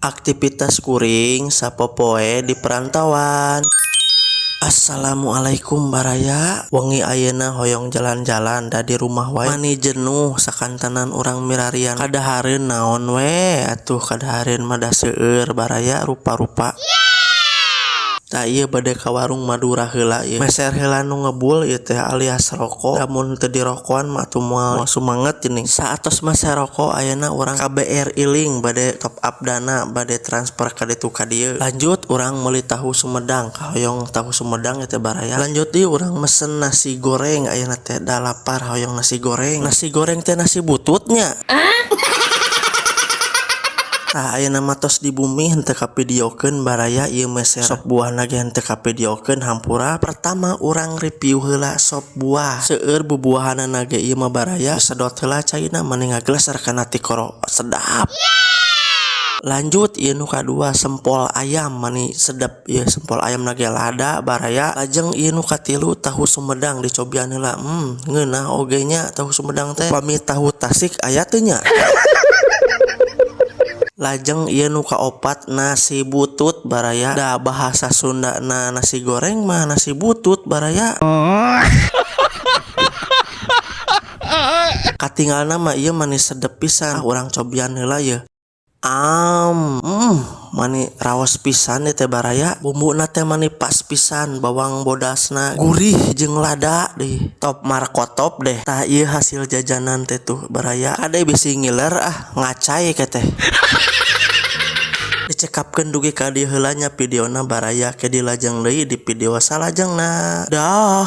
Aktivitas kuring sapopoe di perantauan. Assalamualaikum, baraya. Wengi ayeuna hoyong jalan-jalan, da di rumah wae mani jenuh. Sakantenan urang milarian kadahareun naon we atuh. Kadahareun mah da seueur, baraya, rupa-rupa. Tah, ieu bade ka warung Madura heula ieu, meser heula nu ngebul ieu teh alias roko. Lamun teu dirokoan mah atuh moal sumanget geuning. Saatos meser roko, ayeuna urang ka BRI Link, bade top up dana, bade transfer ka ditu ka dieu. Lanjut urang meuli tahu sumedang, kahoyong tahu sumedang ieu teh, baraya. Lanjut deui urang mesen nasi goreng ayeuna teh, da lapar hoyong nasi goreng. Nasi goreng teh nasi bututnya. Tah, ayeuna mah tos di bumi, henteu kavideokeun, baraya. Ieu meser sop buahna ge henteu kavideokeun, hampura. Pertama urang review heula sop buah, seueur bubuahanana ge ieu mah, baraya. Sedot heula caina, mani ngagleser kana tikoro, sedap. Lanjut ieu nu kadua, sempol ayam, mani sedep ieu sempol ayamna ge, lada, baraya. Lajeng ieu nu katilu, tahu sumedang, dicobian heula. Ngeunah oge nya tahu sumedang teh. Upami tahu tasik aya teu nya? Lajeng ieu nu kaopat, nasi butut, baraya, da bahasa Sundana nasi goreng mah nasi butut, baraya. Katingalna mah ieu mani sedep pisan. Urang cobian heula yeuh. Am, mani raos pisan ieu teh, baraya. Bumbuna teh mani pas pisan, bawang bodasna gurih jeung lada deh, top markotop deh. Tah, ieu hasil jajanan teh tuh, baraya. Kade bisi ngiler ah, ngacai ke teh. Dicekapkeun dugi ka dieu heula nya videona, baraya. Ke dilajeng deui di video salajengna. Dah.